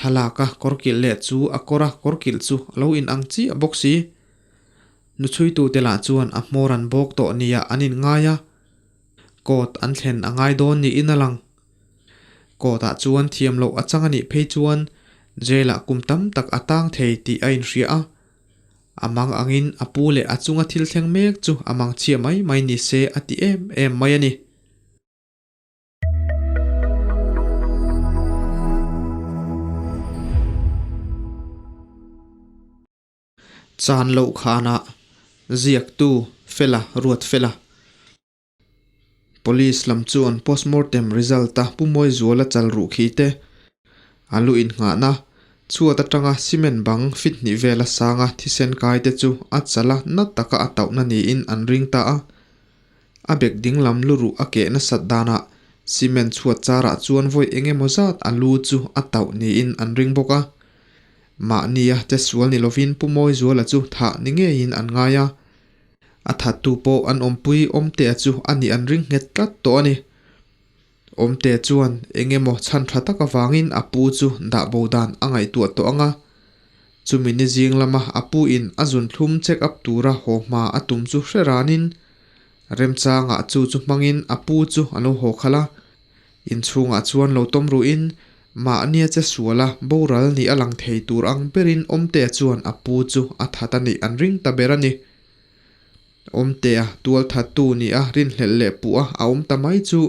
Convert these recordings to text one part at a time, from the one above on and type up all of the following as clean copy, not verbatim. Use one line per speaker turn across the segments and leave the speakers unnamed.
Thlalaka kawrkilh leh chu a kawra kawrkilh chu a lo inang chiah bawk si. Nuchhuitute lah chuan a hmawr an bawk tawh nia an inngai a, court an thlen a ngai dawn niin a lang. Court ah chuan thiam loh a chang a nih phei chuan jail ah kum tam tak a tang thei tih a inhria a. A mang angin a pu leh a chunga thil thleng mek chu a mang chhia mai mai ni se a ti em em mai a ni. Chan loh khanah ziaktu Fela ruat Fela. Police lam chuan postmortem result-a Pu Mawizuala chal ruh khi te a lu innghahna chhuat atanga cement bang fit hnih vela sanga thisen kai te chu a chal a na taka a tauhna niin an ring ta a. A bek ding lam lu ruh a keh nasat danah cement chhuat charah chuan vawi eng emaw zat a lu chu a tauh niin an ring bawk a. Mahnia che sual ni lovin Pu Mawizuala chu thah ni ngeiin an ngai a. A thattu pawh an awmpui Awmtea chu a nih an ring nghet tlat tawh a ni. Awmtea chuan eng emaw chhan tha tak avangin a pu chu dah bo dan a ngaihtuah tawh ang a. Chumi ni zing lama a pu in a zun thlum check up tura haw hma a tum chu hre ranin remchangah chu chu hmangin a pu chu a lo haw khalh a. Inchhungah chuan lo tawm ruhin mahnia che suala boral nih a lang thei tur ang berin Awmtea chuan a pu chu a that a nih an ring ta ber a ni. Awmtea tualthattu nih a rinhlelh leh puh a a awm ta mai chu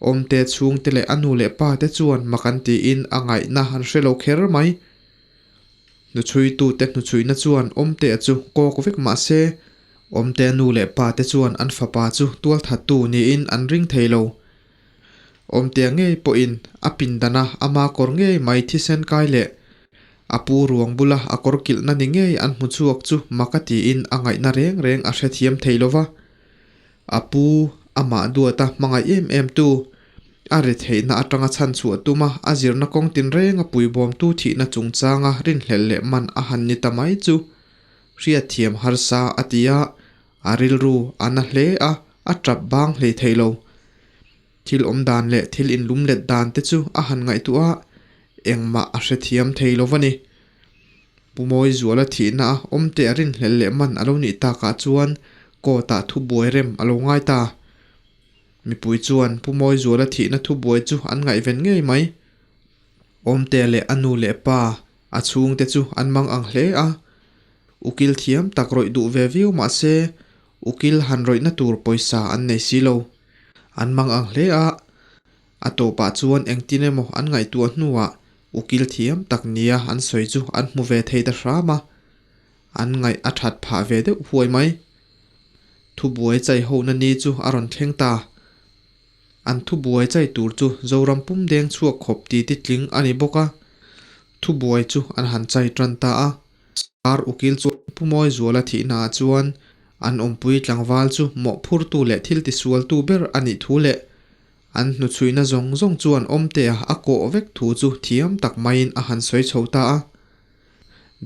Awmtea chhungte leh a nu leh pa te chuan mak an tiin a ngaihna an hre lo kher mai. Hnuchhuitute hnuchhuihna chuan Awmtea chu kawk vek mah se, Awmtea nu leh pa te chuan an fapa chu tualthattu niin an ring thei lo. Awmtea ngei pawhin a pindana ama kawr ngei mai thisen kai leh a pu ruang bula a kawr kilhna ni ngei an hmu chhuak chu mak a tiin a ngaihna reng reng a hrethiam thei lo va. A pu amah duata hmangaih em em tu, a ri theihna atanga chhan chhuah tuma a zirna kawng tinrenga puibawmtu thihna chungchanga rinhlelh leh man a han ni ta mai chu hriatthiam harsa a ti a, a rilru a na hle a, a tap bang hlei thei lo. Thil awm dan leh thil inlum let dan te chu a han ngaihtuah a, engmah a hrethiam thei lo va ni. Pu Mawizuala thihna a awmte a rinhlelh leh man a lo nih takah chuan court-ah thubuai rem a lo ngai ta. Mipui chuan Pu Mawizuala thihna thubuai chu an ngaihven ngei mai. Awmte leh a nu leh pa a chhungte chu an mang ang hle a. Ukil thiam tak rawih duh ve viau mah se, ukil han rawihna tur pawisa an nei si lo. An mang ang hle a. A tawpah chuan engtin emaw an ngaihtuah hnuah ukil thiam tak nia an sawi chu an hmu ve thei ta hram a. An ngaih a that phah ve deuh huai mai. Thubuai chai hona ni chu a rawn thleng ta. An thubuai chai tur chu Zoram pum deng chhuak khawp ti ti tling a ni bawk a. Thubuai chu an han chai tan ta a. Ar ukil chuan Pu Mawizuala thihnaah chuan an awmpui tlangval chu mawhphurtu leh thil tisualtu ber a nih thu leh an hnuchhuihna zawng zawng chuan Awmtea a kawh vek thu chu thiam tak maiin a han sawi chho ta a.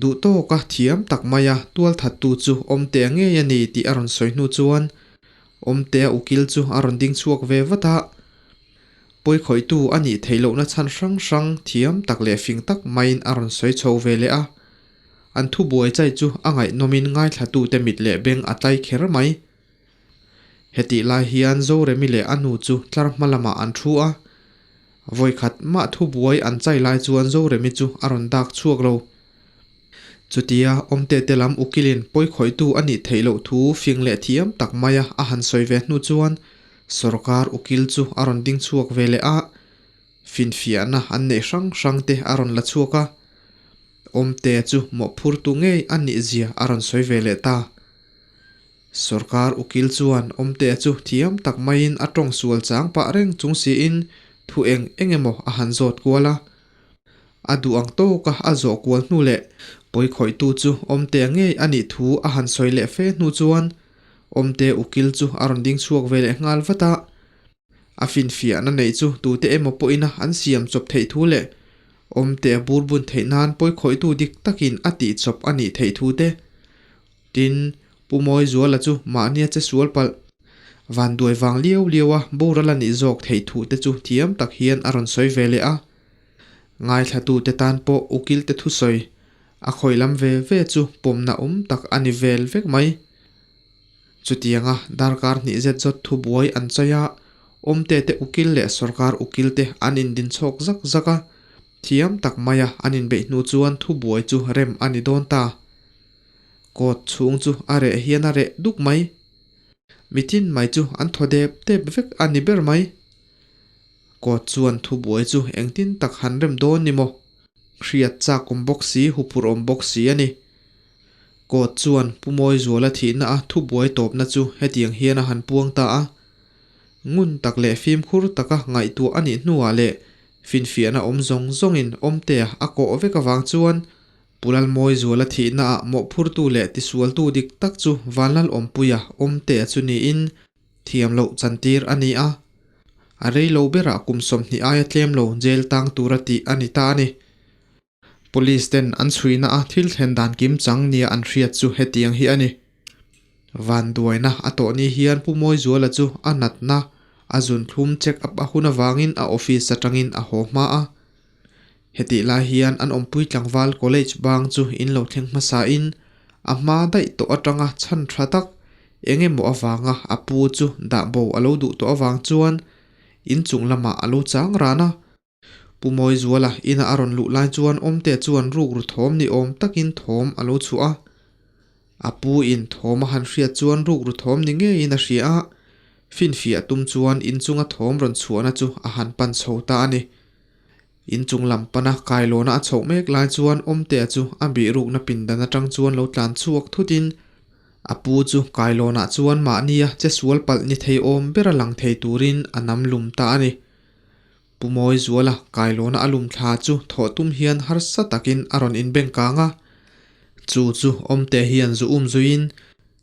Duh tawka thiam tak maia tualthattu chu Awmtea ngei a ni tih a rawn sawi hnu chuan Awmtea ukil chu a rawn ding chhuak ve vat a. Pawikhawihtu a nih theih lohna chhan hrang hrang thiam tak leh fing tak maiin a rawn sawi chho ve leh a. An thubuai chai chu a ngaihnawmin ngaithlatute mit leh beng a tlai kher mai. Hetih lai hian Zoremi leh a nu chu tlar hma lamah an thu a. Vawikhat mah thubuai an chai lai chuan Zoremi chu a rawn dak chhuak lo. Chutia awmte te lam ukilin pawikhawihtu a nih theih loh thu fing leh thiam tak maia a han sawi ve hnu chuan Sorkar ukil chu a rawn ding chhuak ve leh a, finfiahna an neih hrang hrang te a rawn la chhuak a. Awmte chu mawhphurtu ngei a nih zia a rawn sawi ve leh ta. Sorkar ukil chuan Awmtea chu thiam tak maiin a tawng sual chang pah reng chung siin thu eng eng emaw a han zawt kual a. A duh ang tawka a zawh kual hnu leh pawikhawihtu chu Awmtea ngei a nih thu a han sawi leh fe hnu chuan Awmtea ukil chu a rawn ding chhuak ve leh nghal vat a. A finfiahna neih chu tute emaw pawhina an siam chawp theih thu leh Awmtea bur bun theih nan pawikhawihtu dik takin a tih chawp a nih theih thu te Tin, Pu Mawizuala chu mahnia che sual palh. Van duai vang liau liau a boral a nih zawk theih thu te chu thiam tak hian a rawn sawi ve leh a. Ngaithlatute tan pawh ukilte thusawi a khawi lam ve ve chu pawmna awm tak a ni vel vek mai. Chutianga darkar hnih zet zawt thubuai an chawi a, awmte te ukil leh sawrkar ukilte an indin chhawk zak zak a, thiam tak maia an inbeih hnu chuan thubuai chu rem a ni dawn ta. Court chhung chu a reh hian a reh duk mai. Mitin mai chu an thaw dep dep vek a ni ber mai. Court chuan thubuai chu engtin tak han rem dawn ni maw? Hriat chak awm bawk si, huphurh awm bawk si a ni. Court chuan Pu Mawizuala thihna a thubuai tawpna chu hetiang hian a han puang ta a. Ngun tak leh fimkhur taka ngaihtuah a nih hnuah leh finfiahna awm zawng zawngin Awmtea a kawh vek avang chuan Pu Lalmawizuala thihnaah mawhphurtu leh tisualtu dik tak chu Vanlalawmpuia Awmtea chu niin thiam loh chantir a ni a. A rei lo berah kum 20 aia tlem lo jail tang tura tih a ni ta a ni. Police ten an chhuina a thil thlen dan kim chang nia an hriat chu hetiang hi a ni. Vanduaina a tawh ni hian Pu Mawizuala chu a natna a zun thlum check up a hun avangin a office atangin a haw hma a. Hetih lai hian an awmpui tlangval college bang chu in lo thleng hmasa in a hma daih tawh atanga chhan tha tak eng emaw avanga a pu chu dah bo a lo duh tawh avang chuan inchung lamah a lo chang ran a. Pu Mawizuala ina a rawn luh lai chuan Awmtea chuan rukru thawm ni awm takin thawm a lo chhuah a. A pu in thawm a han hriat chuan rukru thawm ni ngeiin a hria a, finfiah tum chuan inchunga thawm rawn chhuahna chu a han pan chho ta a ni. Inchung lam pana kailawna a chhoh mek lai chuan Awmtea chu a bihrukna pindan atang chuan lo tlan chhuak thutin a pu chu kailawnah chuan mahnia che sual palh ni thei awm bera lang thei turin a nam lum ta a ni. Pu Mawizuala kailawna a lum thla chu thawh tum hian harsa takin a rawn inbeng kang a. Chu chu Awmte hian zu um zuiin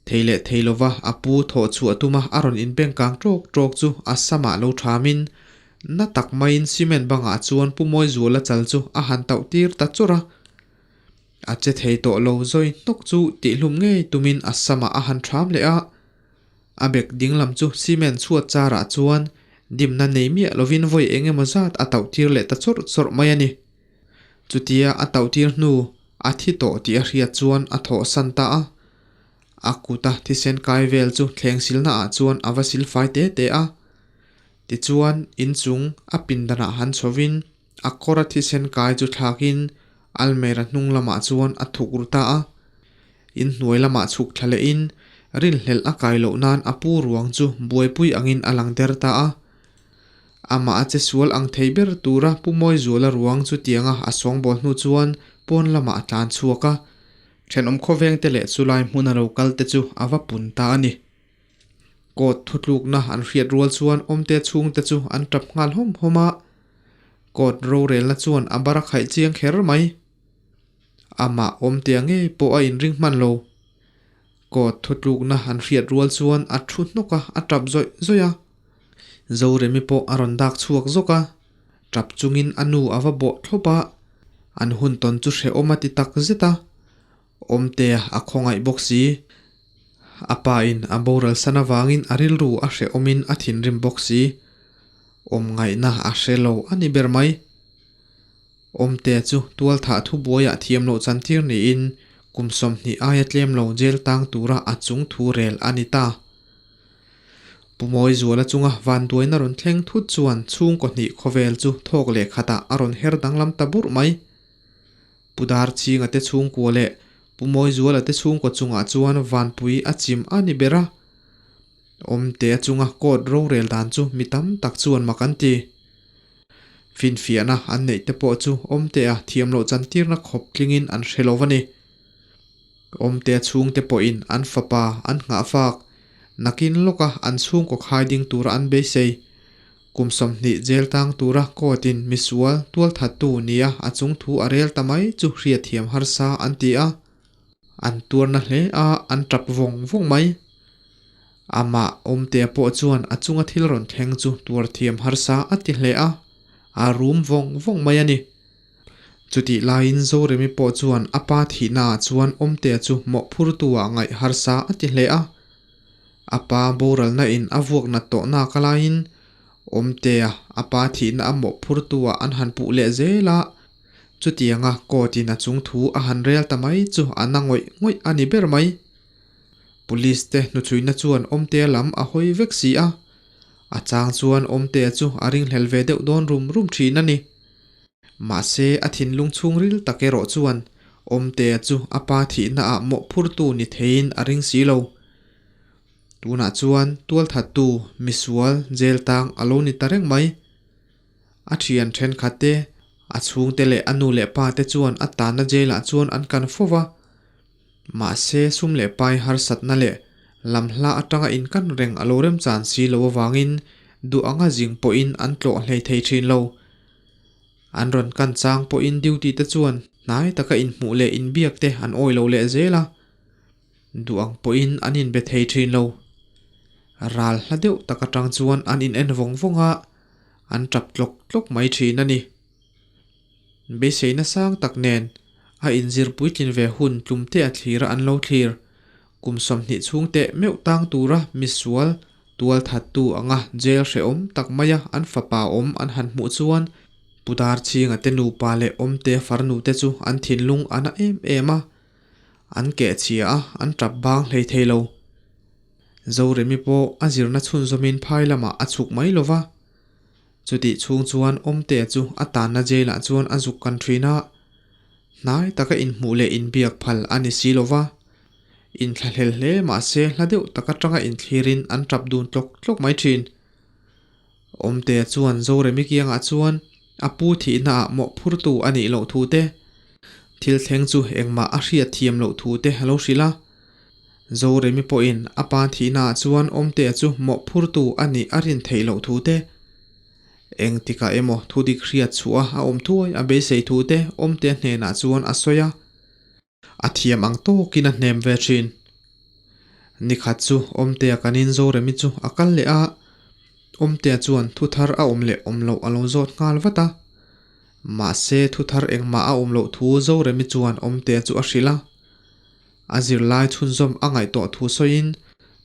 thei leh thei lova a pu thawh chhuah tuma a rawn inbeng kang ṭawk ṭawk chu a samah lo ṭhamin na tak maiin cement bangah chuan Pu Mawizuala chal chu a han tauh tir ta chawrh a. A che thei tawh lo zawi hnawk chu tihlum ngei tumin a samah a han ṭham leh a. A bek dinglam chu cement chhuat charah chuan dimna nei miah lovin vawi eng emaw zat a tauh tir leh ta chawrh chawrh mai a ni. Chutia a tauh tir hnu a thi tawh tih a hriat chuan a thawh san ta a. A kuta thisen kai vel chu thleng silna ah chuan a va sil fai te te a. Tichuan inchung a pindanah han chhovin a kawra thisen kai chu thlakin almera hnung lamah chuan a thuk ru ta a. Inhnuai lamah chhuk thla lehin rinhlelh a kai loh nan a pu ruang chu buaipui angin a lang der ta a. Amah a che sual ang thei ber tura Pu Mawizuala ruang chu tianga a sawngbawl hnu chuan pawn lamah a tlan chhuak a. Thenawm khawvengte leh chulai hmuna lo kal te chu a va pun ta a ni. Court thutlukna an hriat rual chuan awmte chhungte chu an tap nghal hawm hawm a. Court rorelna chuan a bar a khaih chiang kher mai. Amah awmtea ngei pawh a inring hman lo. Court thutlukna an hriat rual chuan a thu hnawk a, a tap zawih zawih a. Zoremi pawh a rawn dak chhuak zawk a, tap chungin a nu a va bawh thlawp a, an hun tawn chu hrehawm a ti tak zet a, Awmtea a khawngaih bawk si. A pa in a boral san avangin a rilru a hrehawmin a thinrim bawk si. Awm ngaihna a hre lo a ni ber mai. Awmtea chu tualthah thubuaiah thiam loh chantir niin kum 20 aia tlem lo jail tang tura a chung thu rel a ni ta. Pu Mawizuala chunga vanduaina rawn thleng thut chuan chhungkaw hnih khawvel chu thawk leh khatah a rawn her danglam ta burh mai. Pu Darchinga te chhungkua leh Pu Mawizuala te chhungkaw chungah chuan vanpui a chim a ni ber a. Awmtea chunga court rorel dan chu mi tam tak chuan mak an ti. Finfiahna an neih te pawh chu Awmtea thiam loh chantirna khawp tlingin an hre lo a ni. Awmtea chhungte pawhin an fapa an nghah fak, nakin lawka an chhungkaw khai ding tura an beisei. Kum 20 jail tang tura court in misual tualthattu nia a chung thu a rel ta mai chu hriatthiam harsa an ti a. An tuarna hle a, an tap vawng vawng mai. Amah Awmtea pawh chuan a chunga thil rawn thleng chu tuar thiam harsa a ti hle a, a rum vawng vawng mai a ni. Chutih laiin Zoremi pawh chuan a pa thihnaah chuan Awmtea chu mawhphurtu-ah ngaih harsa a ti hle a. A pa boralna in a vuak nat tawh nak a laiin Awmtea a pa thihna a mawhphurtu-ah an han puh leh zel a. Chutianga court in a chung thu a han rel ta mai chu a na ngawih ngawih a ni ber mai. Police te hnuchhuina chuan Awmtea lam a hawi vek si a, a chang chuan Awmtea chu a ringhlel ve deuh dawn rum rum thin a ni. Mahse a thinlung chhungril tak erawh chuan Awmtea chu a pa thihna ah mawhphurtu ni theiin a ring si lo. Tunah chuan tualthattu misual jail tang a lo ni ta reng mai. A thian thenkhat te, a chhungte leh a nu leh pa te chuan a tanna jail ah chuan an kan fo va. Mahse sum leh pai harsatna leh lam hla atanga inkan reng a lo remchan si lo avangin duh anga zing pawhin an tlawh hlei thei thin lo. An rawn kan chang pawhin duty te chuan hnai taka inhmuh leh inbiak te an awi lo leh zel a. Duh ang pawhin an inbe thei thin lo. Ral hla deuh tak atang chuan an in en vawng vawng a, an tap tlawk tlawk mai thin a ni. Beiseina sang tak nen a inzir puitlin ve hun tlumte a thlir a an lo thlir. Kum 20 chhung teh meuh tang tura misual tualthattu anga jail hrehawm tak maia an fapa awm an han hmuh chuan Pudar chhinga te nupa leh awmte farnu te chu an thinlung a na em em a. An keh chhia a, an tap bang hlei thei lo. Zoremi pawh a zirna chhunzawmin phai lamah a chhuk mai lo va. Chutih chhung chuan Awmtea chu a tanna jail ah chuan a zuk kan thin a, hnai taka inhmuh leh inbiak phal a ni si lo va. Inthlahlel hle mahse hla deuh tak atanga inthlirin an tap dun tlawk tlawk mai thin. Awmtea chuan Zoremi kiangah chuan a pu thihna ah mawhphurtu a nih loh thu te, thil thleng chu engmah a hriat thiam loh thu te a lo hrilh a. Zoremi pawhin a pa thihnaah chuan Awmtea chu mawhphurtu a nih a rin theih loh thu te, engtikah emaw thudik hriat chhuah a awm thuai a beisei thu te Awmtea hnenah chuan a sawi a. A thiam ang tawkin a hnem ve thin. Nikhat chu Awmtea kanin Zoremi chu a kal leh a, Awmtea chuan thu thar a awm leh awm loh a lo zawt nghal vat a. Mahse thu thar engmah a awm loh thu Zoremi chuan Awmtea chu a hrilh a. A zirlai chhunzawm a ngaih tawh thu sawiin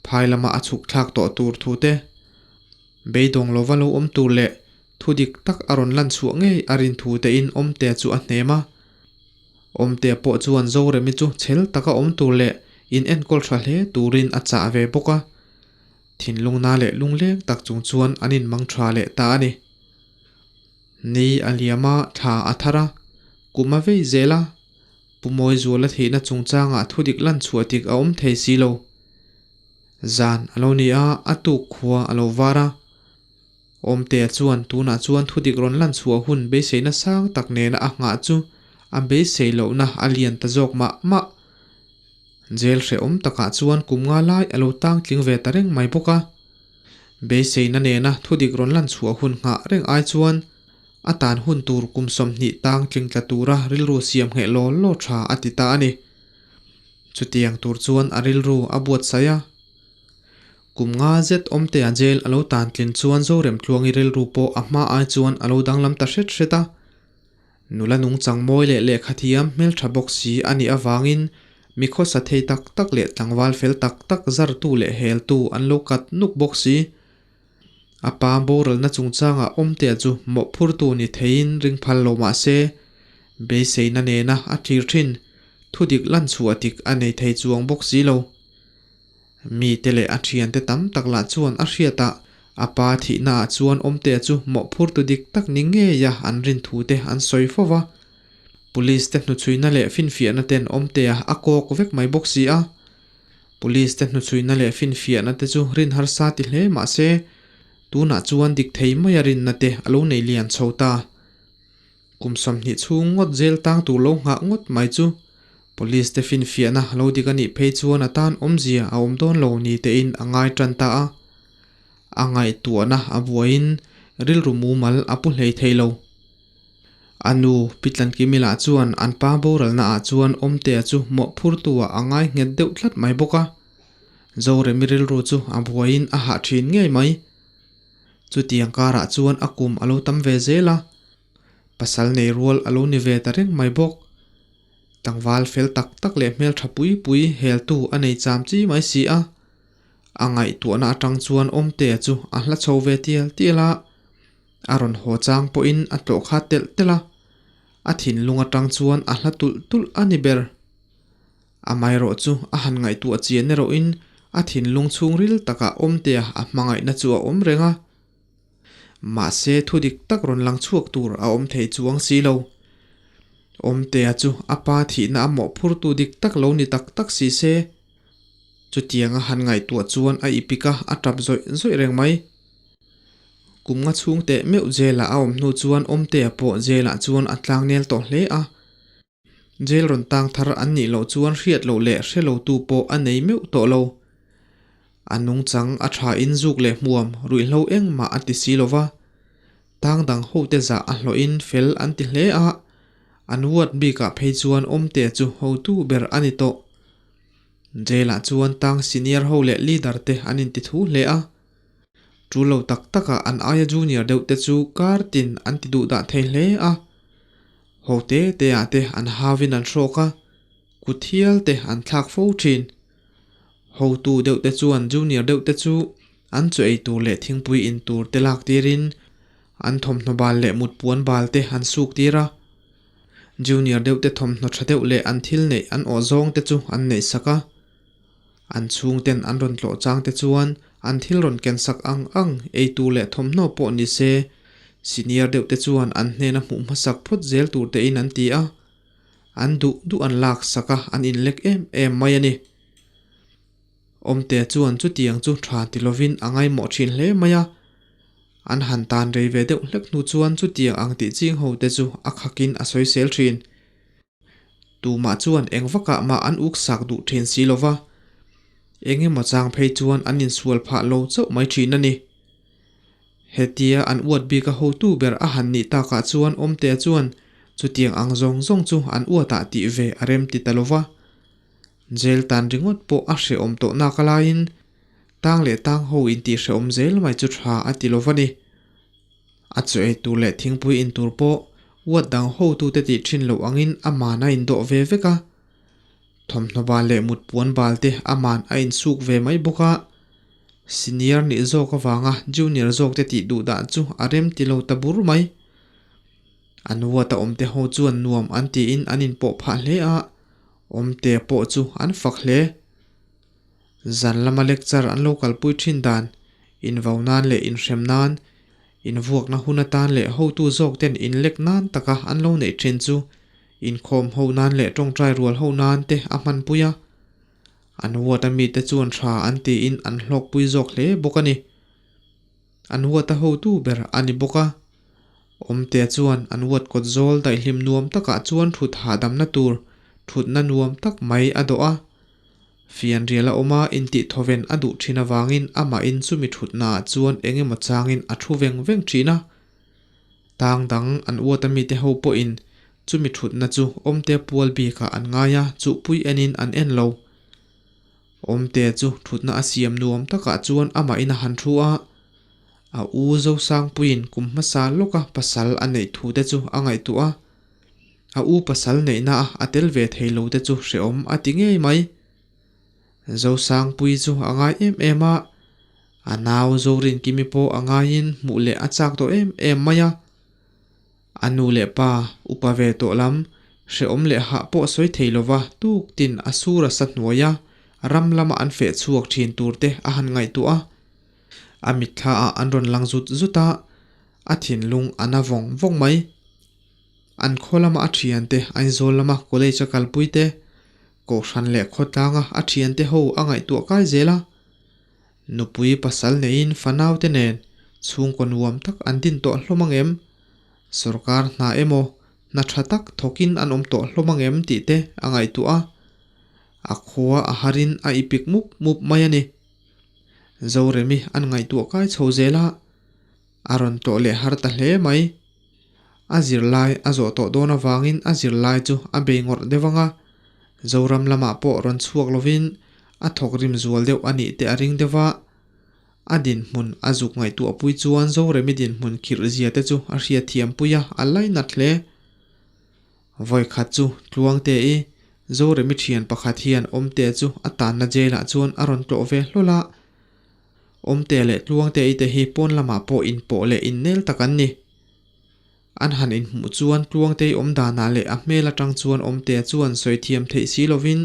phai lama a chhuk thlak tawh tur thu te, beidawng lova lo awm tur leh thu dik tak a rawn lan chhuah ngei a rin thu tein Awmtea chu a hnem a. Awmtea pawh chuan Zoremi chu chhel taka awm tur leh in enkawl tha hle turin a chah ve bawk a. Thinlungna leh lungleng tak chung chuan an inmang tha leh ta a ni. Ni a liam a, thla a thar a, kum a vei zel a. Pu Mawizuala thihna chungchangah thudik lan chhuah tik a awm thei si lo. Zan a lo ni a, a tuk khua a lo var a. Awmtea chuan tunah chuan thudik rawn lan chhuah hun beiseina sang tak nena a nghah chu a beisei lohna a lian ta zawk mah mah. Jail hrehawm takah chuan kum nga lai a lo tang tling ve ta reng mai bawk a. Beiseina nena thudik rawn lan chhuah hun nghah reng ai chuan A tan hun tur kum 20 tang tling tla tura rilru siam ngheh law law tha a ti ta a ni. Chutiang tur chuan a rilru a buatsaih a. Kum nga zet awmtea jail a lo tan tlin chuan Zoremtluangi rilru pawh a hma ai chuan a lo danglam ta hret hret a. Nula nungchang mawi leh lehkha thiam hmeltha bawk si a nih avangin mi khawsa thei tak tak leh tlangval fel tak tak zartu leh heltu an lo kat nuk bawk si. A pa boralna chungchangah awmtea chu mawhphurtu ni theiin ring phal lo mah se, beiseina nena a thlir thin, thudik lan chhuah tik a nei thei chuang bawk si lo. Mite leh a thiante tam tak lah chuan a hriatah a pa thihnaah chuan awmtea chu mawhphurtu dik tak ni ngeia an rin thu te an sawi fo va. Police te hnuchhuina leh finfiahna ten awmtea a kawk vek mai bawk si a. Police te hnuchhuina leh finfiahna te chu rin harsa ti hle mah se, tunah chuan dik thei maia rinna te a lo nei lian chho ta. Kum 20 chhung ngawt jail tang tur lo nghah ngawt mai chu Police te finfiahna lo dik a nih phei chuan a tan awmzia a awm dawn lo ni tein a ngai tan ta a. A ngaihtuahna a buaiin rilru mumal a pu hlei thei lo. A nu, Pi Tlankimi lah chuan an pa boralna ah chuan Awmtea chu mawhphurtu ah a ngai nghet deuh tlat mai bawk a. Zoremi rilru chu a buaiin a hah thin ngei mai. Chutiang karah chuan a kum a lo tam ve zel a, pasal nei rual a lo ni ve ta reng mai bawk. Tlangval fel tak tak leh hmeltha pui pui heltu a nei cham chi mai si a. A ngaihtuahna atang chuan Awmtea chu a hla chho ve tial tial a. A rawn haw chang pawhin a tlawh kha telh telh a. A thinlung atang chuan a hla tulh tulh a ni ber. Amaherawh chu a han ngaihtuah chian erawhin a thinlung chhungril takah Awmtea a hmangaihna chu a awm reng a. Mahse thu dik tak rawn lang chhuak tur a awm thei chuang si lo. Awmtea chu a pa thihna a mawhphurtu dik tak lo ni tak tak si se. Chutiang a han ngaihtuah chuan a ipik a, a tap zawih zawih reng mai. Kum nga chhung teh meuh jail ah a awm hnu chuan Awmtea pawh jail ah chuan a tlangnel tawh hle a. Jail rawn tang thar an nih loh chuan hriat loh leh hre lo tu pawh a nei meuh tawh lo. A nungchang a tha in zuk leh hmuam ruihhlo engmah a ti si lo va. Tang dang hote zah a hlawhin fel an ti hle a, an ward bikah phei chuan Awmtea chu hotu ber a ni tawh. Jail ah chuan tang senior ho leh leader te an inti thu hle a. Tul lo tak takah an aia junior deuh te chu kar tin an ti duh dah thei hle a. Ho te te ah te an hauin an hrawk a, kut hial te an thlak fo thin. Hotu deuh te chuan junior deuh te chu an chaw ei tur leh thingpui in tur te lak tirin an thawmhnaw bal leh mutpuan bal te an suk tir a. Junior deuh te thawmhnaw tha deuh leh an thil neih an awh zawng te chu an neih sak a. An chhungten an rawn tlawh chang te chuan an thil rawn ken sak ang ang ei tur leh thawmhnaw pawh ni se, senior deuh te chuan an hnena hmuh hmasak phawt zel tur tein an ti a. An duh duh an lak sak a, an inlek em em mai a ni. Awmtea chuan chutiang chu tha ti lovin a ngaimawh thin hle mai a. An han tan rei ve deuh hlek hnu chuan chutiang ang tih ching ho te chu a khakin a sawisel thin. Tumah chuan eng vakah mah an uk sak duh thin si lo va, eng emaw chang phei chuan an insual phah lo chauh mai thin a ni. Hetia an uat bik a hotu ber a han nih takah chuan Awmtea chuan chutiang ang zawng zawng chu an uatah tih ve a rem ti ta lo va. Jail tan ringawt pawh a hrehawm tawh nak alaiin tang leh tang ho intih hrehawm zel mai chu tha a ti lo va ni. A chaw ei tur leh thingpui in tur pawh uat dang hotute tih thin loh angin a man a indawh ve vek a. Thawmhnaw bal leh mut puan bal te a man a insuk ve mai bawk a. Senior nih zawk avanga junior zawk te tih duh dan chu a rem ti lo ta bur mai. An uat a awmte ho chuan nuam an tiin an inpawh phah hle a, awmte pawh chu an fak hle. Zan lama lecture an lo kalpui thin dan, invo nan leh inhrem nan, invuakna hun atan leh hotu zawk ten inlek nan taka an lo neih thin chu inkhawm ho nan leh tawngtai rual ho nan te a hmanpui a. An huat a mite chuan tha an tiin an hlawkpui zawk hle bawk a ni. An huat a hotu ber a ni bawk a. Awmtea chuan an huat kawt zawl daihlim nuam takah chuan thut hahdamna tur thutna nuam tak mai a dawh a. Fianrial a awm a, intihthawen a duh thin avangin amahin chumi thutnaah chuan eng emaw changin a thu veng veng thin a. Tang dang an uat a mite ho pawhin chumi thutna chu Awmtea pual bikah an ngai a, chuhpui enin an en lo. Awmtea chu thutna a siam nuam takah chuan amahin a han thu a, a u Zosangpuiin kum hmasa lawka pasal a neih thute chu a ngaihtuah a. A u pasal neihna a a tel ve thei lo te chu hrehawm a ti ngei mai. Zosangpuii chu a ngai em em a, a nau Zorinkimi pawh a ngaiin hmuh leh a chak tawh em em mai a. A nu leh pa upa ve tawh lam hrehawm leh hah pawh sawi thei lova tuk tin a sur a sa hnuai a, ram lama an feh chhuak thin tur te a han ngaihtuah a. A mitthla ah an rawn lang zut zut a, a thinlung a na vawng vawng mai. An khaw lama a thiante, Aizawl lama college a kalpui te, Kohhran leh khawtlanga a thiante ho a ngaihtuah kai zel a. Nupui pasal neiin fanau te nen chhungkaw nuam tak an din tawh hlawm ang em? Sorkar hna emaw hna tha tak thawkin an awm tawh hlawm ang em tih te a ngaihtuah a. A khua a harin a ipik mup mup mai a ni. Zoremi an ngaihtuah kai chho zel a, a rawn tlawh leh har ta hle mai. A zirlai a zawh tawh dawn avangin a zirlai chu a bei ngawrh deuh ang a, Zoram lamah pawh rawn chhuak lovin a thawk rim zual deuh a nih te a ring deuh a. A dinhmun a zuk ngaihtuahpui chuan Zoremi dinhmun khirh zia te chu a hriatthiampui a, a lainat hle. Vawikhat chu Tluangte i Zoremi thian pakhat hian Awmtea chu a tanna jail ah chuan a rawn tlawh ve hlawl a. Awmtea leh Tluangte i te hi pawn lamah pawh inpawh leh innel tak an ni. An han inhmuh chuan Tluangtei awm danah leh a hmel atang chuan Awmtea chuan sawi thiam theih si lovin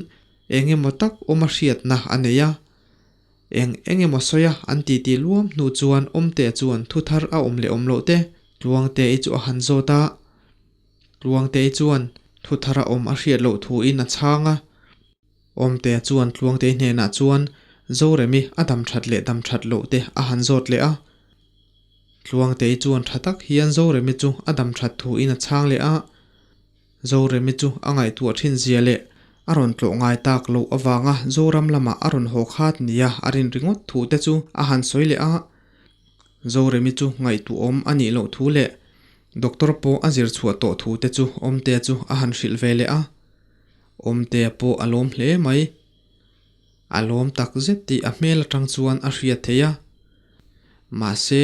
eng emaw tak awm a hriatna a nei a. Eng eng emaw sawi a an titi luam hnu chuan Awmtea chuan thu thar a awm leh awm loh te Tluangtei chu a han zawt a. Tluangtei chuan thu thar a awm a hriat loh thuin a chhang a. Awmtea chuan Tluangtei hnenah chuan Zoremi a dam that leh dam that loh te a han zawt leh a. Tluangtei chuan tha tak hian Zoremi chu a dam that thuin a chhang leh a. Zoremi chu a ngaihtuah thin zia leh a rawn tlawh ngai tak loh avanga Zoram lamah a rawn haw khat nia a rin ringawt thu te chu a han sawi leh a. Zoremi chu ngaihtuahawm a nih loh thu leh Doctor pawh a zir chhuah tawh thu te chu Awmtea chu a han hrilh ve leh a. Awmtea pawh a lawm hle mai. A lawm tak zet tih a hmel atang chuan a hriat theih a. Mahse,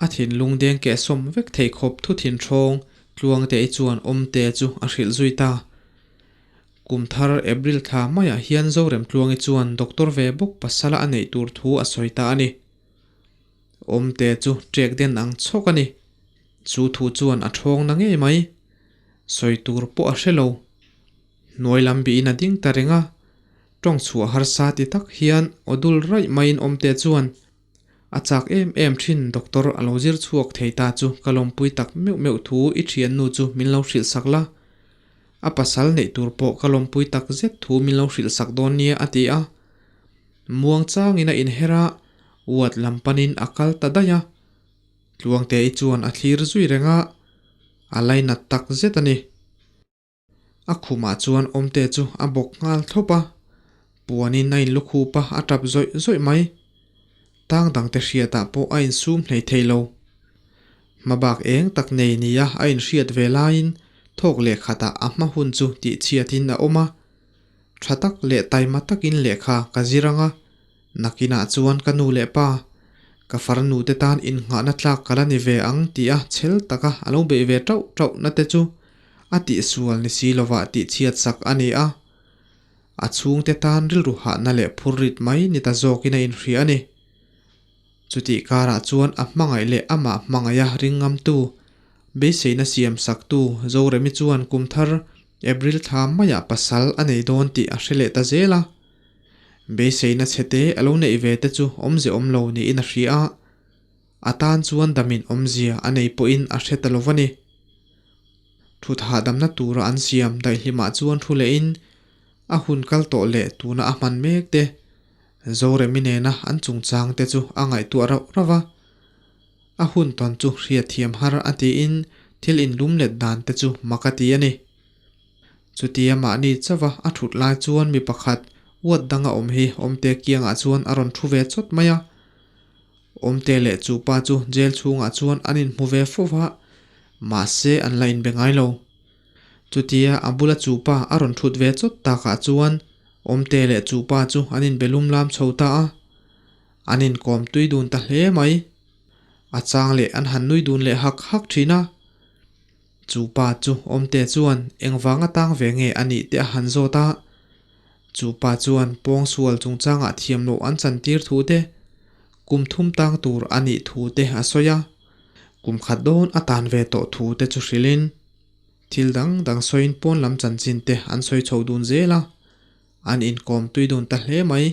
a thinlung deng keh sawm vek thei khawp thu thin hrawng Tluangtei chuan Awmtea chu a hrilh zui ta. Kum thar April thla maiah hian Zoremtluangi chuan Doctor ve bawk pasala a neih tur thu a sawi ta a ni. Awmte chu ṭek den ang chhawk a ni. Chu thu chuan a ṭhawng na ngei mai. Sawi tur pawh a hre lo. Hnuai lam bihin a ding ta reng a. Ṭawng chhuah harsa ti tak hian aw dul raih maiin Awmte chuan a chak em em ṭhin doctor a lo zir chhuak thei ta chu ka lawmpui tak meuh meuh thu i ṭhiannu chu min lo hrilh sak la. A pasal neih tur pawh ka lawmpui tak zet thu min lo hrilh sak dawn nia a ti a. Muang changin a inher a, Ward lam panin a kal ta daih a. Tluangte-i chuan a thlir zui reng a, a lainat tak zet a ni. A khumah chuan Awmte chu a bawk nghal thlawp a, puanin a inlukhup a, a tap zawih zawih mai. Tang dangte hriatah pawh a insum hlei thei lo. Hmabak eng tak nei nia a inhriat ve laiin thawk leh khatah a hma hun chu tihchhiatin a awm a. Tha tak leh taima takin lehkha ka zir ang a, nakinah chuan ka nu leh pa, ka farnu te tan innghahna tlak ka la ni ve ang tia chhel taka a lo beih ve tauh tauh na te chu a tihsual ni si lovah tihchhiat sak a ni a. A chhungte tan rilru hahna leh phurrit mai ni ta zawkin a inhria a ni. Chutih karah chuan a hmangaih leh amah hmangaiha ringngamtu, beiseina siam saktu Zoremi chuan kum thar April thla maiah pasal a nei dawn tih a hre leh ta zel a. Beiseina chhete a lo neih ve te chu awmze awm lo niin a hria a, a tan chuan damin awmzia a nei pawhin a hre ta lo va ni. Thut hahdamna tura an siam daihlimah chuan thu lehin a hun kal tawh leh tuna a hman mek te Zoremi nena an chungchang te chu a ngaihtuah rauh rauh a, a hun tawn chu hriatthiam har a tiin thil inlum let dan te chu mak a ti a ni. Chutia mahni chauha a thut lai chuan mi pakhat uat danga awm hi Awmte kiangah chuan a rawn thu ve chawt mai a. Awmte leh chu pa chu jail chhungah chuan an inhmu ve fo va, mahse an la inbe ngai lo. Chutia a bula chu pa a rawn thut ve chawt takah chuan Awmte leh chu pa chu an inbe lum lam chho ta a, an inkawm tui dun ta hle mai. A chang leh an han nui dun leh hak hak thin a. Chu pa chu Awmte chuan engvang atang ve nge a nih te a han zawt a. Chu pa chuan pawngsual chungchangah thiam loh an chantir thu te, kum thum tang tur a nih thu te a sawi a. Kum khat dawn a tan ve tawh thu te chu hrilhin. Thil dang dang sawiin pawn lam chanchin te an sawi chho dun zel a, an inkawm tui dun ta hle mai.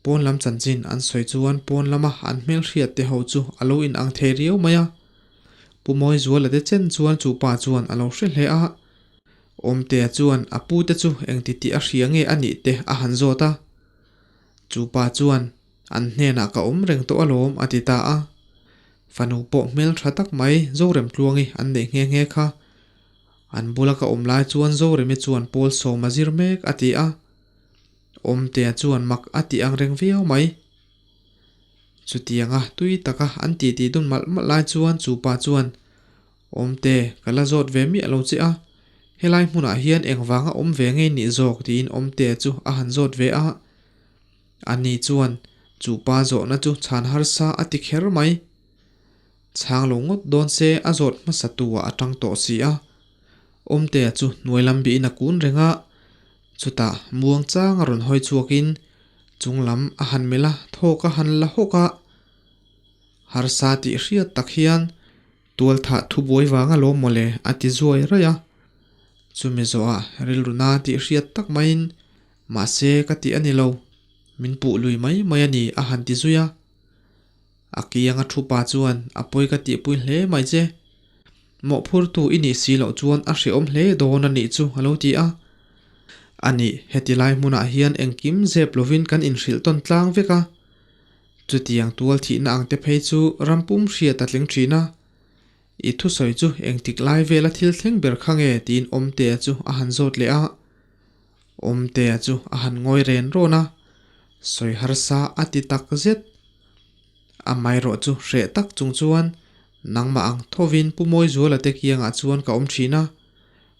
Pawn lam chanchin an sawi chuan pawn lama an hmelhriat te ho chu a lo inang thei riau mai a. Pu Mawizuala te chen chuan chu pa chuan a lo hre hle a. Awmtea chuan a pu te chu engti tih a hria nge a nih te a han zawt a. Chu pa chuan An hnenah ka awm reng tawh alawm a ti ta a. Fanu pawh hmel tha tak mai Zoremtluangi an neih nghe nghe kha. An bula ka awm lai chuan Zoremi chuan pawl sawm a zir mek a ti a. Awmtea chuan mak a ti ang reng viau mai. Chutianga tui taka an titi dun malh malh lai chuan chu pa chuan Awmte, ka la zawt ve miah lo che a, helai hmunah hian engvanga awm ve ngei nih zawk tiin Awmtea chu a han zawt ve a. Ani chuan chu pa zawhna chu chhan harsa a ti kher mai. Chhang lo ngawt dawn se a zawt hmasa tu ah a tang tawh si a. Awmtea chu hnuai lam bihin a kun reng a, chutah muang chang a rawn hawi chhuakin chung lam a han melh a, thawk a han la hawk a. Harsa tih hriat tak hian. Tualthah thubuai vang alawm mawle a ti zuai raih a. Chumi zawhah rilru na tih hriat tak maiin mahse ka tih a ni lo, min puh lui mai mai a ni a han ti zui a. A kianga thu pa chuan a pawi ka tihpui hle mai che. Mawhphurtu i nih si loh chuan a hrehawm hle dawn a nih chu a lo ti a. A nih, heti lai hmunah hian engkim zep lovin kan inhrilh tawn tlang vek a. Chutiang tual thihna ang te phei chu ram pum hriat a tling thin a. I thusawi chu engtik lai vela thil thleng ber kha nge tiin Awmtea chu a han zawt leh a. Awmtea chu a han ngawi ren rawn a, sawi harsa a ti tak zet. Amaherawh chu hreh tak chung chuan nangmah ang thovin Pu Mawizuala te kiangah chuan ka awm thin a,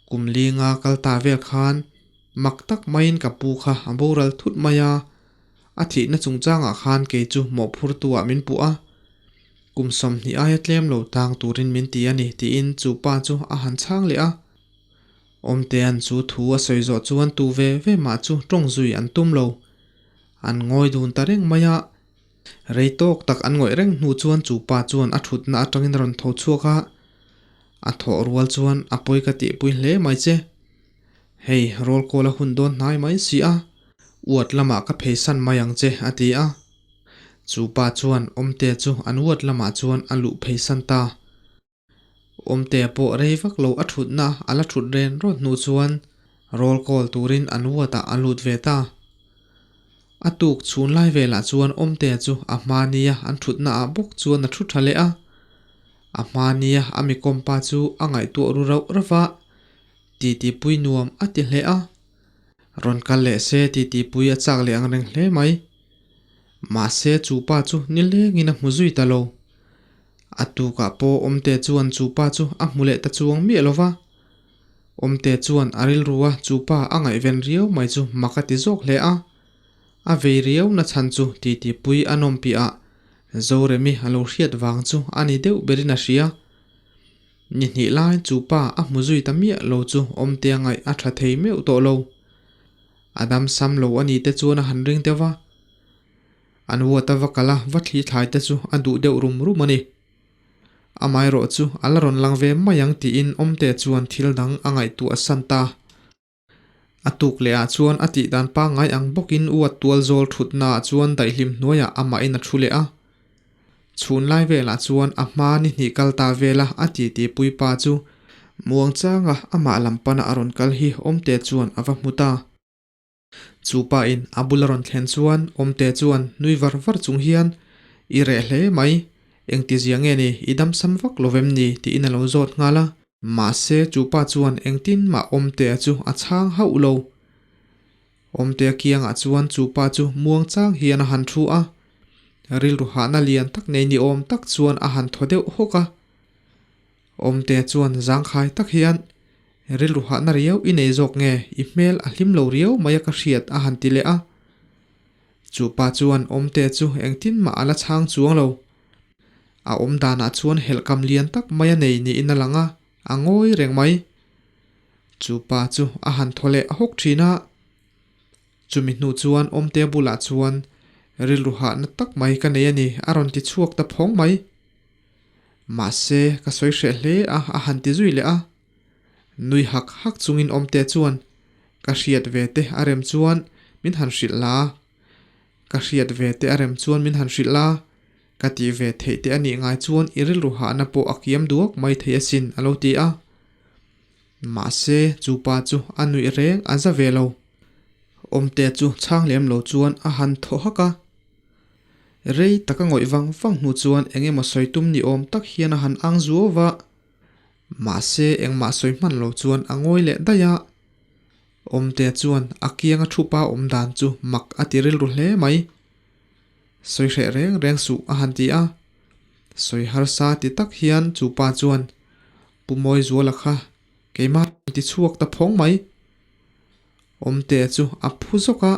kum linga kal ta vel khan mak tak maiin ka pu kha a boral thut mai a, a thihna chungchangah khan kei chu mawhphurtu-ah min puh a, kum 20 aia tlem lo tang turin min ti a ni tiin chu pa chu a han chhang leh a. Awmtea'n chu thu a sawi zawh chuan tu ve ve mah chu tawng zui an tum lo. An ngawi dun ta reng mai a. Rei tawk tak an ngawih reng hnu chuan chu pa chuan a thutna atangin a rawn tho chhuak a. A thawh rual chuan a pawi ka tihpui hle mai che. Hei, roll call a hun dawn hnai mai si a, uat lamah ka pheisan mai ang che a ti a. Chu pa chuan Awmtea chu an uat lamah chuan a luh pheisan ta. Awmtea pawh rei vak lo a thutna a la thut ren rawt hnu chuan roll call turin an uatah a lut ve ta. A tuk chhun lai velah chuan Awmtea chu a hma nia an thutna ah bawk chuan a thu tha leh a. A hma nia a mi kawmpa chu a ngaihtuah ru rauh rauh va, titi pui nuam a ti hle a. Rawn kal leh se titi pui a chak leh ang reng hle mai. Mahse chu pa chu nilengin a hmu zui ta lo. A tukah pawh Awmte chuan chu pa chu a hmu leh ta chuang miah lo va. Awmte chuan a rilru a chu pa a ngaihven riau mai chu mak a ti zawk hle a. A vei riau na chhan chu titi pui a nawm piahah Zoremi a lo hriat vang chu a ni deuh berin a hria. Ni hnih lai chu pa a hmu zui ta miah lo chu Awmtea ngaih a tha thei meuh tawh lo. A dam sam lo a ni te chuan a han ring deuh va. An huat a va kal a, va thli thlai te chu a duh deuh rum rum a ni. Amaherawh chu a la rawn lang ve mai ang tiin Awmtea chuan thil dang a ngaihtuah san ta. A tuk leh ah chuan a tih dan pangngai ang bawkin uat tual zawl thutna ah chuan daihlim hnuaiah amahin a thu leh a. Chhun lai velah chuan a hma ni hnih kal ta vela a titi puipa chu muangchanga amah lam pana a rawn kal hi Awmtea chuan a va hmu ta. Chu pa in a bula rawn thlen chuan Awmtea chuan nui var var chung hian, I reh hle mai, engtizia nge ni i damsam vak lo vem ni? tiin a lo zawt nghal a. Mahse chu pa chuan engtin mah Awmtea chu a chhang hauh lo. Awmtea kiangah chuan chu pa chu muang chang hian a han thu a, rilru hahna lian tak nei ni awm tak chuan a han thaw deuh hawk a. Awmtea chuan zangkhai tak hian, Rilru hahna riau i nei zawk nge, i hmel a hlim lo riau mai a ka hriat a han ti leh a. Chu pa chuan Awmtea chu engtin mah a la chhang chuang lo. A awm danah chuan helhkam lian tak mai a nei niin a lang a, a ngawi reng mai. Chu pa chu a han thaw leh hawk thin a. Chumi hnu chuan Awmtea bulah chuan rilru hahna tak mai ka nei a ni a rawn ti chhuak ta phawng mai. Mahse, ka sawi hreh hle a, a han ti zui leh a. Nui hak hak chungin Awmtea chuan, Ka hriat ve te a rem chuan min han hrilh la. Ka hriat ve te a rem chuan min han hrilh la. Ka tih ve theih te a nih ngai chuan i rilru hahna pawh a kiam duak mai thei asin, a lo ti a. Mahse, chu pa chu a nuih reng a za ve lo. Awmtea chu chhang lem lo chuan a han thaw hak a. Rei taka ngawih vang vang hnu chuan eng emaw sawi tum ni awm tak hian a han ang zuau va. Mahse, engmah sawi hman lo chuan a ngawi leh daih a. Awmtea chuan a kianga thupa awm dan chu mak a ti rilru hle mai. Sawi hreh reng reng suh a han ti a. Sawi harsa ti tak hian chu pa chuan, Pu Mawizuala kha keimah rawn ti chhuak ta phawng mai. Awmtea chu a phu zawk a,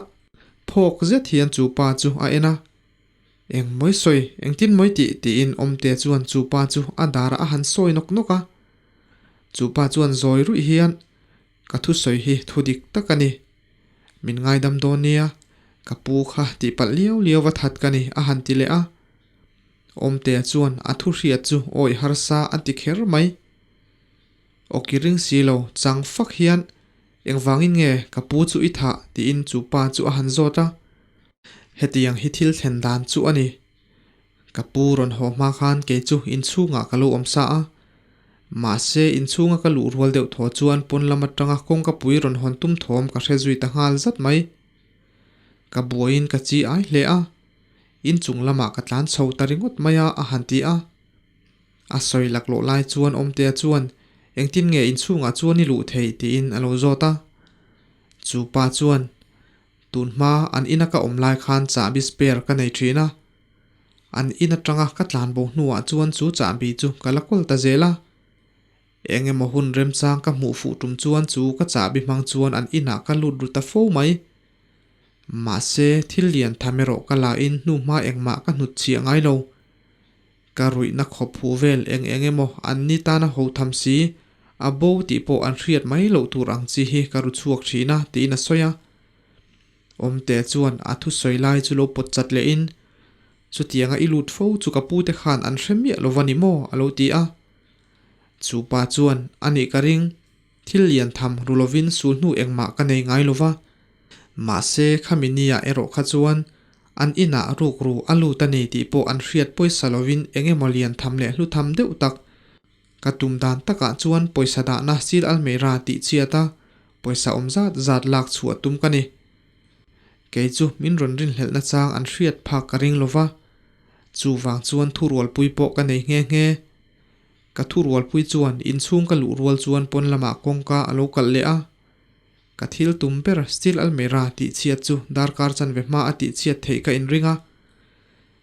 phawk zet hian chu pa chu a en a. Eng mawi sawi, engtin mawi tih tiin Awmtea chuan chu pa chu a darah a han sawi nawk nawk a. Chu pa chuan zawi ruih hian, Ka thusawi hi thu dik tak a ni. Min ngaidam dawn nia, ka pu kha tihpalh liau liau va that ka ni a han ti leh a. Awmtea chuan a thu hriat chu awih harsa a ti kher mai. Awki ring si lo chang fak hian, Engvangin nge ka pu chu i thah? tiin chu pa chu a han zawt a. Hetiang hi thil thlen dan chu a ni. Ka pu rawn haw hma khan kei chu inchhungah ka lo awm sa a. Mahse inchhunga ka luh rual deuh thaw chuan pawn lam atanga kawngka pui rawn hawn tum thawm ka hre zui ta nghal zat mai. Ka buaiin ka chi ai hle a. Inchung lamah ka tlan chho ta ringawt mai a a han ti a. A sawi laklawh lai chuan Awmtea chuan, Engtin nge inchhungah chuan i luh theih? tiin a lo zawt a. Chu pa chuan, Tun hma an ina ka awm lai khan chahbi spare ka nei thin a. An in atanga ka tlan bo hnuah chuan chu chahbi chu ka la kawl ta zel a. Eng emaw hun remchang ka hmuh fuh tum chuan chu ka chahbi hmang chuan an inah ka lut ru ta fo mai. Mahse, thil lian tham erawh ka la in hnu hma engmah ka hnut chhiah ngai lo. Ka ruihna khawp huh vel eng eng emaw an ni tana ho tham si, a bo tih pawh an hriat mai loh tur ang chi hi ka ru chhuak thin a, tiin a sawi a. Awmte chuan a thusawi lai chu lo pawt chat lehin, Chutianga i lut fo chu ka pute khan an hre miah lo va ni maw? a lo ti a. Chu pa chuan, A nih ka ring, thil lian tham ru lovin sul hnu engmah ka nei ngai lo va. Mahse, khami nia erawh kha chuan an inah rukru a lut a ni tih pawh an hriat pawisa lovin eng emaw lian tham leh hlu tham deuh tak ka tum dan takah chuan pawisa dahna sil almeira tih chhiat a pawisa awm zat zat lak chhuah tum ka ni. Kei chu min rawn rinhlelhna chang an hriat phak ka ring lova, chuvang chuan thurualpui pawh ka nei nghe nghe. Ka thurualpui chuan inchhung ka luh rual chuan pawn lamah kawngka a lo kalh leh a. Ka thil tum ber steel almirah tih chhiat chu darkar chanve hma a tih chhiat theih ka inring a.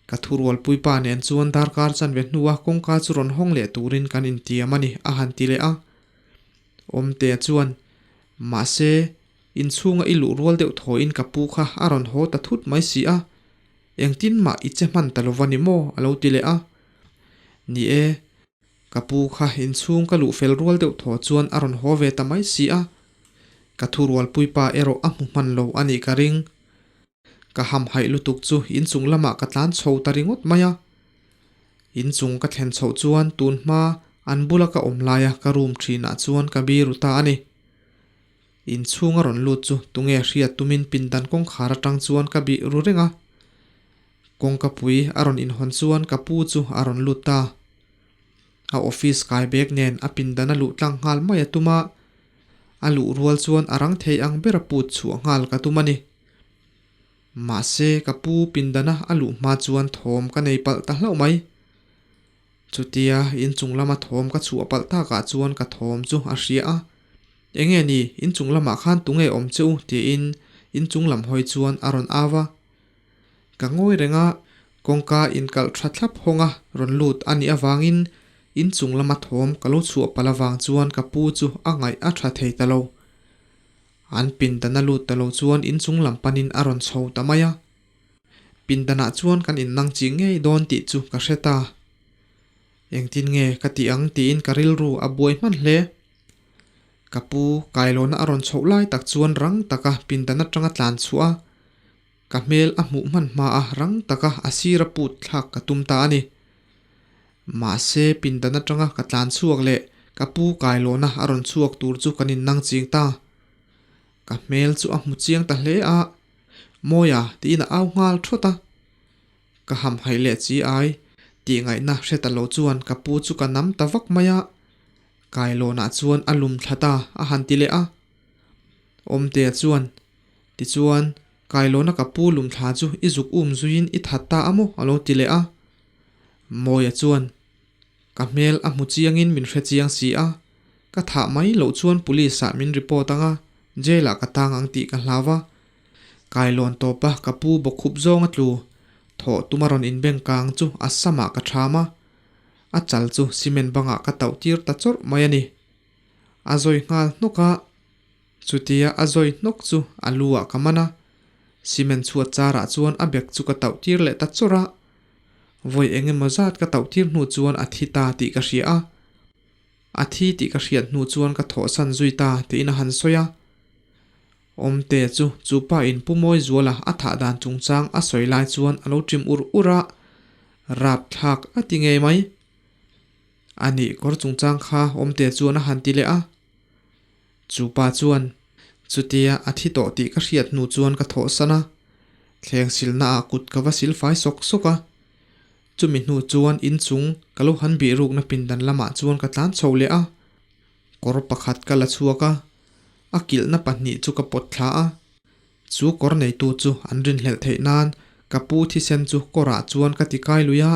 Ka thurualpui pa nen chuan darkar chanve hnua kawngka chu rawn hawng leh turin kan intiam a ni, a han ti leh a. Awmtea chuan, Mahse, inchhunga i luh rual deuh thawiin ka pu kha a rawn haw ta thut mai si a, engtin mah i che hman ta lova ni maw? a lo ti leh a. Ni e, Ka pu kha inchhung ka luh fel rual deuh thaw chuan a rawn haw ve ta mai si a, ka thurualpui pa erawh a hmu hman lo a nih ka ring. Ka hamhaih lutuk chu inchung lamah ka tlan chho ta ringawt mai a. Inchung ka thlen chhoh chuan tun hma an bula ka awm laia ka room thinah chuan ka biru ta a ni. Inchhung a rawn lut chu tunge hriat tumin pindan kawngkhar atang chuan ka bih ru reng a. Kawngka pui a rawn inhawn chuan ka pu chu a rawn lut ta. A office kai bag nen a pindan a luh tlang nghal mai a tum a, a luh rual chuan a rang thei ang ber a put chhuah nghal ka tum a ni. Mahse ka pu pindana a luh hma chuan thawm ka nei palh ta hlauh mai. Chutia inchung lama thawm ka chhuah palh takah chuan ka thawm chu a hria a, Enge ni, inchung lamah khan tunge awm che u? tiin inchung lam hawi chuan a rawn au a. Ka ngawi reng a, kawngka inkalh tha thlap hawnga rawn lut a nih avangin inchung lama thawm ka lo chhuah palh avang chuan ka pu chu a ngaih a tha thei ta lo. An pindana lut ta lo chuan inchung lam panin a rawn chho ta mai a. Pindanah chuan kan innang chih ngei dawn tih chu ka hre ta. Engtin nge ka tih ang tiin ka rilru a buai hman hle. Ka pu kailawna a rawn chhoh lai tak chuan rang taka pindan atanga tlan chhuah a, ka hmel a hmuh hman hma a rang taka a sira put thlak ka tum ta a ni. Mahse pindan atanga ka tlan chhuak leh ka pu kailawna a rawn chhuak tur chu kan innang ching ta. Ka hmel chu a hmu chiang ta hle a, Mawia tiin a au nghal thawt a. Ka hamhaih leh chi ai tih ngaihna hre ta lo chuan ka pu chu ka nam ta vak mai a, Kailawnah chuan a lum thla ta a han ti leh a. Awmtea chuan, Tichuan, Kailawna ka pu lum thla chu i zuk um zuiin i that ta a maw? a lo ti leh a. Mawia chuan, Ka hmel a hmu chiangin min hre chiang si a, ka thah mai loh chuan police ah min report anga jail ah ka tang ang tih ka hlau a. Kailawn tawpa ka pu bawkkhup zawng a tlu, thawh tuma rawn inbeng kang chu a samah ka ṭham a. A chal chu cement bangah ka tauh tir ta chawrh mai a ni. A zawi nghal hnawk a, chutia a zawi hnawk chu a lu ah ka man a, cement chhuat charah chuan a bag chu ka tauh tir leh ta chawrh a. Vawi eng emaw zat ka tauh tir hnu chuan a thi ta tih ka hria a, a thi tih ka hriat hnu chuan ka thawhsan zui ta tiin a han sawi a. Awmte chu chupa in Pu Mawizuala a thah dan chungchang a sawi lai chuan a lo ṭim ur ur a. Rapthlak a ti ngei mai. A nih kawr chungchang kha Awmtea chuan a han ti leh a. Chu pa chuan, Chutia a thi tawh tih ka hriat hnu chuan ka thawhsan a, thleng silnaah kut ka va sil fai sawk sawk a. Chumi hnu chuan inchung ka lo han bih rukna pindan lamah chuan ka tlan chho leh a. Kawr pakhat ka la chhuak a, a kilhna pahnih chu ka pawt thla a. Chu kawr neitu chu an rinhlelh theih nan ka pu thisen chu kawrah chuan ka ti kai lui a,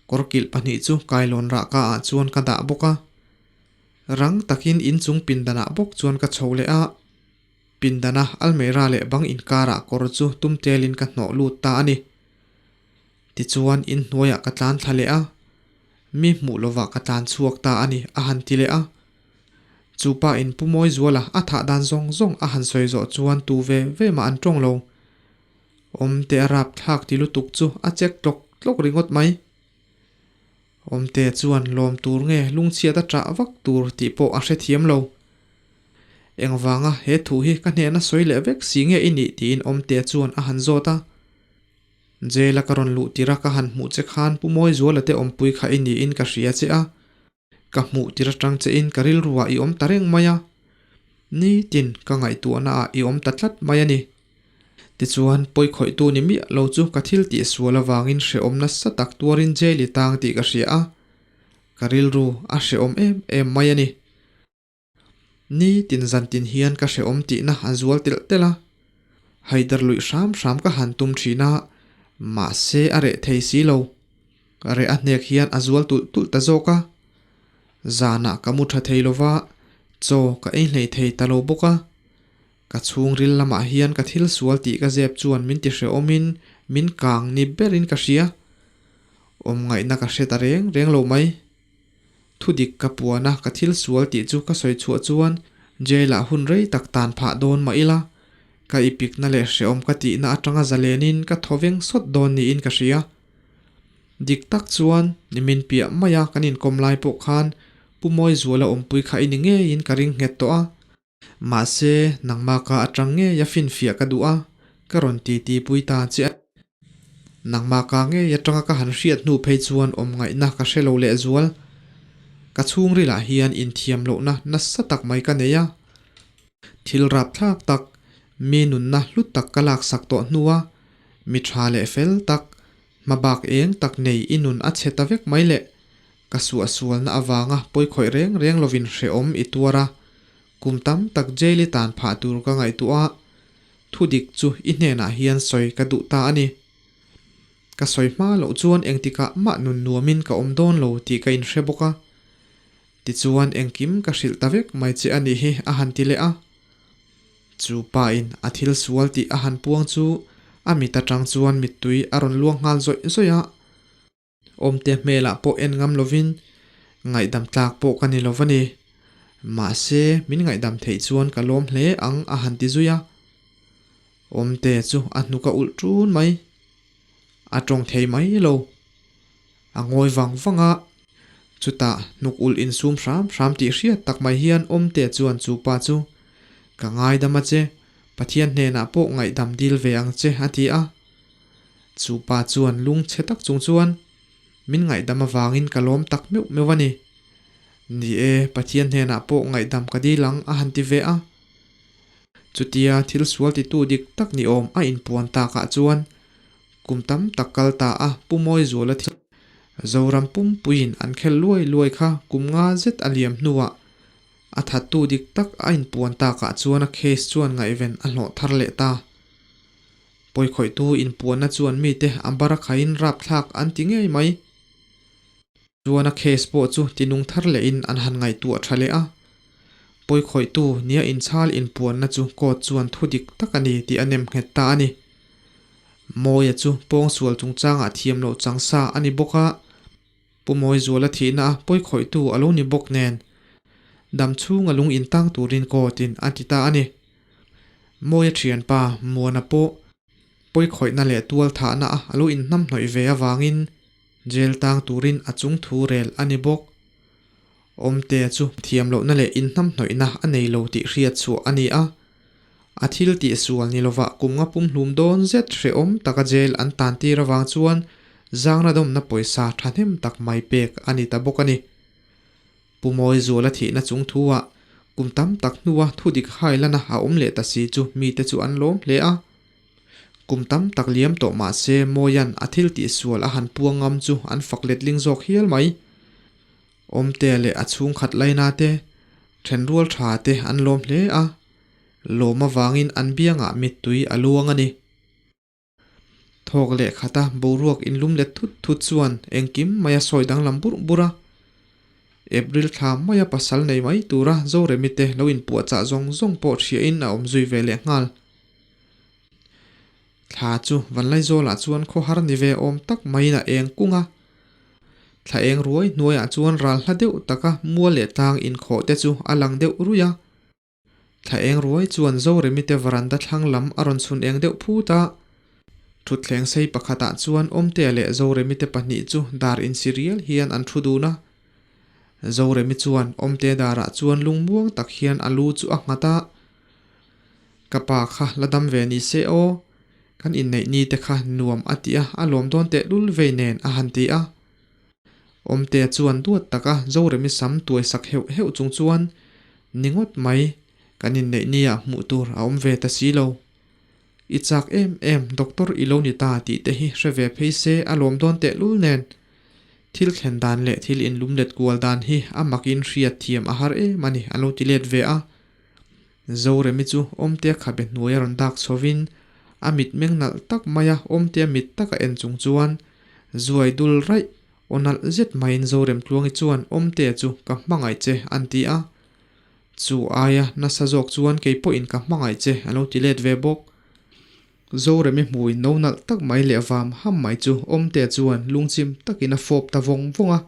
kawr kilh pahnih chu kailawn rahka ah chuan ka dah bawk a. Rang takin inchung pindanah bawk chuan ka chho leh a, pindana almeira leh bang inkarah kawr chu tum telin ka hnawh lut ta a ni. Tichuan inhnuaiah ka tlan thla leh a, mi hmuh lovah ka tlan chhuak ta a ni a han ti leh a. Chu pa in Pu Mawizuala a thah dan zawng zawng a han sawi zawh chuan tu ve ve mah an tawng lo. Awmte a rapthlak ti lutuk chu a chek tlawk tlawk ringawt mai. Awmte chuan lawm tur nge lungchhiat a ṭah vak tur tih pawh a hrethiam lo. Engvanga he thu hi ka hnehna sawi leh vek si nge i nih tiin Awmte chuan a han zawt a. Jail a ka rawn luh tirh a ka han hmuh che khan Pu Mawizuala te awmpui kha i niin ka hria che a. Ka hmuh tir atang che in ka rilruah i awm ta reng mai a, nitin ka ngaihtuahna ah i awm ta tlat mai a ni. Tichuan, pawikhawihtu ni miah lo chu ka thil tih sual avangin hrehawm nasa tak tuarin jail i tang tih ka hria a, ka rilru a hrehawm em em mai a ni. Nitin zantin hian ka hrehawm tihna a zual telh telh a, haider luih hram hram ka han tum thin a, mahse a reh thei si lo. Reh a hnek hian a zual tulh tulh ta zawk a, zanah ka mu tha thei lo va, chaw ka ei hlei thei ta lo bawk a. Ka chhungril lamah hian ka thil sual tih ka zep chuan min ti hrehawmin min kang ni berin ka hria. Awmngaihna ka hre ta reng reng lo mai. Thudik ka puan a, ka thil sual tih chu ka sawi chhuah chuan jail ah hun rei tak tan phah dawn mah ila, ka ipikna leh hrehawm ka tihna atanga zalenin ka thaw veng sawt dawn niin ka hria. Dik tak chuan nimin piah maia kan inkawm lai pawh khan Pu Mawizuala awmpui kha i ni ngeiin ka ring nghet tawh a. Mahse, nangmah ka atang ngei a finfiah ka duh a, ka rawn titi pui ta che a. Nangmah ka ngei atanga ka han hriat hnu phei chuan awm ngaihna ka hre lo lehzual. Ka chhungrilah hian inthiam lohna nasa tak mai ka nei a. Thil rapthlak tak, mi nunna hlu tak ka laksak tawh hnua mi tha leh fel tak, hmabak eng tak nei i nun a chhe ta vek mai le. Ka suahsualna avanga pawikhawih reng reng lovin hrehawm i tuar a, kum tam tak jail i tan phah tur ka ngaihtuah a, thudik chu i hnenah hian sawi ka duh ta a ni. Ka sawi hma loh chuan engtikah mah nun nuamin ka awm dawn lo tih ka inhre bawk a. Tichuan engkim ka hrilh ta vek mai che a nih hi a han ti leh a. Chu pa in a thil sual tih a han puang chu a mit atang chuan mittui a rawn luang nghal zawih zawih a. Awmte hmelah pawh en ngam lovin ngaihdam tlak pawh ka ni lo va ni. Mahse, min ngaihdam theih chuan ka lawm hle ang a han ti zui a. Awmte chu a hnuk a ulh ṭun mai. A tawng thei mai lo. A ngawi vang vang a. Chutah hnuk ulh insum hram hram tih hriat tak mai hian Awmte chuan chu pa chu, Ka ngaidam a che, Pathian hnenah pawh ngaihdam dil ve ang che a ti a. Chu pa chuan lung chhe tak chung chuan min ngaihdam avangin ka lawm tak meuh meuh a ni. Ni e, Pathian hnenah pawh ngaihdam ka dil ang a han ti ve a. Chutia thil sual titu dik tak ni awm a inpuan takah chuan kum tam tak kal ta a Pu Mawizuala thil Zoram pumpuiin an khel luai luai kha kum nga zet a liam hnuah a thattu dik tak a inpuan takah chuan a case chuan ngaihven a hlawh thar leh ta. Pawikhawihtu inpuanna chuan mite a bar a khaiin rapthlak an ti ngei mai. Chuan a case pawh chu tinung thar lehin an han ngaihtuah tha leh a. Pawikhawihtu nia inchhal inpuanna chu court chuan thu dik tak a ni tih a nem nghet ta a ni. Mawia chu pawngsual chungchangah thiam loh chang sa a ni bawk a, Pu Mawizuala thihna a pawikhawihtu a lo ni bawk nen, dam chhunga lung intang turin court in a ti ta a ni. Mawia thianpa Muana pawh pawikhawihna leh tual thahna a lo inhnamhnawih ve avangin jail tang turin a chung thu rel a ni bawk. Awmtea chu thiam lohna leh inhnamhnawihna a nei lo tih hriat chhuah a ni a. A thil tih sual ni lovah kum nga pumhlum dawn zet hrehawm taka jail an tan tir avang chuan Zangna dawmna pawisa thahnem tak mai pek a ni ta bawk a ni. Pu Mawizuala thihna chung thu-ah kum tam tak hnua thudik hailana a awm leh ta si chu mite chu an lawm hle a. Kum tam tak liam tawh mah se Mawia'n a thil tihsual a han puang ngam chu an fak letling zawk hial mai. Awmtea leh a chhungkhat laina te, thenrual tha te an lawm hle a, lawm avangin an biangah mittui a luang a ni. Thawk leh khata boruak inlum let thut thut chuan engkim mai a sawi danglam burh burh a. April thla maia pasal nei mai tura Zoremi te lo inpuahchah zawng zawng pawh hriain a awm zui ve leh nghal. Thla chu Vanlaizawlah chuan khawhar ni ve awm tak maiin a eng kung a. Thla eng ruai hnuaiah chuan ral hla deuh taka mual leh tlang inkhawh te chu a lang deuh ruih a. Thla eng ruai chuan Zoremi te varanda thlang lam a rawn chhun eng deuh phut a. Thutthleng sei pakhatah chuan Awmtea leh Zoremi te pahnih chu dar insi rial hian an thu dun a. Zoremi chuan Awmtea darah chuan lungmuang tak hian a lu chu a nghat a. Ka pa kha la dam ve ni se aw, kan inneih ni te kha nuam a ti a, a lawm dawn teh lul vei nen a han ti a. Awmtea chuan duat taka Zoremi sam tuai sak heuh heuh chung chuan, Ni ngawt mai, kan inneih nia hmuh tur a awm ve ta si lo. I chak em em, doctor i lo ni ta tih te hi hre ve phei se a lawm dawn teh lul nen. Thil thlen dan leh thil inlum let kual dan hi a makin hriat thiam a har em a ni a lo ti let ve a. Zoremi chu Awmtea khabe hnuai a rawn dak chhovin a mitmeng nalh tak maia Awmtea mit taka en chung chuan zuai dul raih aw nalh zet maiin Zoremtluangi chuan Awmtea chu ka hmangaih che an ti a. Chu aia nasa zawk chuan kei pawhin ka hmangaih che a lo ti let ve bawk. Zoremi hmui no nalh tak mai leh vam ham mai chu Awmtea chuan lungchim takin a fawp ta vawng vawng a.